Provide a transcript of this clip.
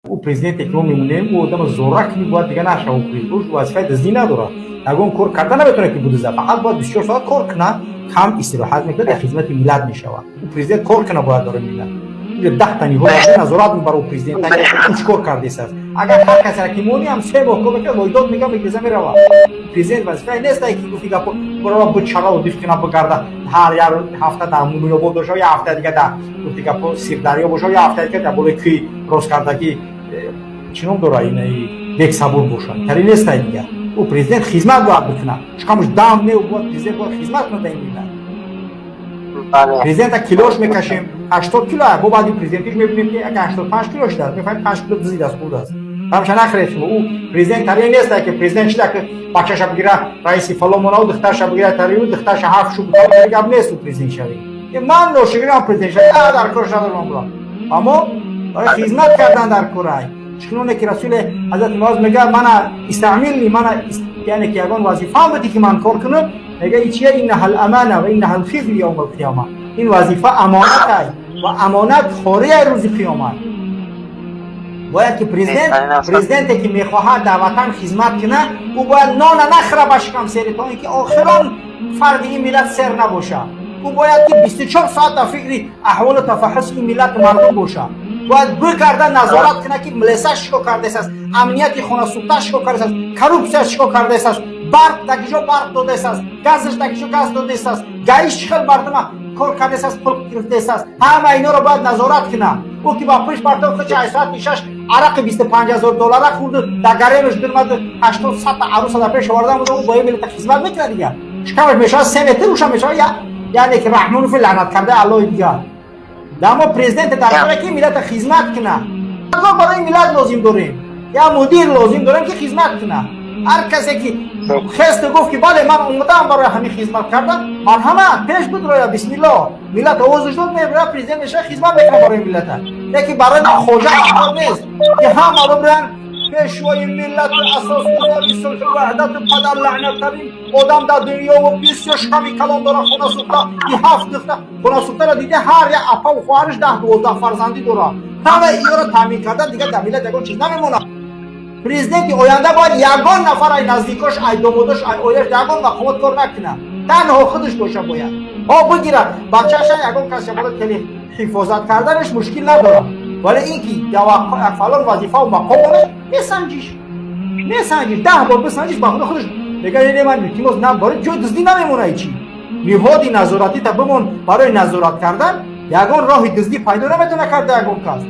Ӯ президенте, ки мо мемонем, ӯ одама зора кунӣ, бояд дига нашава. Ӯ вазифаи дуздӣ надорад, ягон кор карда наметавонад, ки будуза. Фақат бояд 24 соат кор кунад, кам истироҳат мекунад, дар хизмати миллат мешавад. Ӯ президент кор кунад бояд барои миллат. 10 та ниҳод назорат мебара ӯ президент, ӯ чӣ кор кардесааст. Агар ҳар касе ки мони ҳам 3 моҳ кор мекунад, войдод мекунад, мегиреза, меравад. Президент вазифае нестае, ки гуфти гапо, барова бичарау диф кунад, бигарда, ҳар як ҳафта дар Муминобод бошад, як ҳафта дига дар, гуфти гапо, Сирдарё бошад, як ҳафта дига дар болои кӯи росткардагӣ, чӣ ном дора, инаи Бексабур бошад. Тари нестай дига. Ӯ президент хизмат бояд бикунад, шикамаш дам не, бояд президент бояд хизмат кунад дар ин миллат. Президента килош мекашем, 80 кило. Бо баъди президентиш мебинем, ки ака 85 кило шудааст, мефаҳмем, 5 кило дуздидааст, хурдааст. Ҳамша нахӯред шумо. Ӯ президент тари нестае, ки президент шуда, ки бачаша бигира, раиси фалон монаву, духтарша бигира, тариу духтарша ҳафт шу, тари гап нест. Ӯ президент шавӣ, ман ношигирам президент шавӣ, дар корш надорам бура. Аммо барои хизмат кардан дар корай, чуноне ки расули ҳазрати Муоз мега: «Мана истаъмилни», мана, яъне ки ягон вазифаам буди, ки ман кор кунам. Мега: «И чия? Иннаҳа ламана ва иннаҳа лхизю явма алқиёма». Ин вазифа амонат ай ва амонат хория рӯзи қиёмат. Бояд ки президент, президенте ки мехоҳад дар ватан хизмат кунад, ӯ бояд нона нахӯра ба шикам сери, то ин ки охирон фарди ин миллат сер набошад. Ӯ бояд ки 24 соат дар фикри аҳволу тафаҳҳуси ин миллату мардум бошад. Бояд бигарда, назорат кунад, ки милисаш чӣ кор кардааст, амнияти хонасӯхташ чӣ кор кардааст, коррупсияш чӣ кор кардааст, барқ дар киҷо барқ додааст, газаш дар киҷо газ додааст, гаиш чӣ хел мардума кор кардааст, пул гирифтааст. Ҳама иноро бояд назорат кунад. Ӯ ки ба пушт партов хуча ай соати 6 арақи 25 000 доллара хӯрду, дар гаремаш дурмаду, 80, 100 та аруса дар пеш овардан буда, ӯ бо ин миллата хизмат мекунад? Дигар шикамаш мешавад 3 метр, уша мешавад, яъне ки Раҳмонофи лаънат кардаи Аллоҳи дигар. Дамо президенте дар коре, ки миллата хизмат кунад. Барои миллат лозим дорем, як мудир лозим дорем, ки хизмат кунад. Ҳар касе ки хесту гуфт, ки бале, ман омадаам барои ҳамин хизмат кардан, марҳамат, пеш бидроя, бисмилло. Миллат овозаш дод, мебира, президент мешава, хизмат мекунад барои миллата. Яке барои ма хоҷа кор нест, ки ҳама биран пешвои миллату асосгузори сулҳу ваҳдату падарлаънаттарин одам дар дунёву бисёр шиками калон дора, хона сӯхта, и ҳафт духта хона сӯхтаро дида, ҳар як апаву хоҳараш 10, 12 фарзандӣ дорад. Ҳама иёро таъмин кардан, дигар дар миллат ягон чиз намемонад. Президенти оянда бояд ягон нафар ай наздикош, ай домодош, ай оилаш ягон мақомот кор накунад, танҳо худаш боша. Бояд ҳо бигирад бачаша, ягон кас бояд хеле ҳифозат карданаш мушкил надорад. Вале ин ки фалон вазифаву мақом монад, месанҷиш, месанҷиш, 10 бор бисанҷиш, ба худо худаш мега: «Не, ман илтимос, на». Барои ҷои дуздӣ намемонад чӣ? Ниҳоди назоратӣ та бимон барои назорат кардан, ягон роҳи дуздӣ пайдо наметавона карда ягон кас.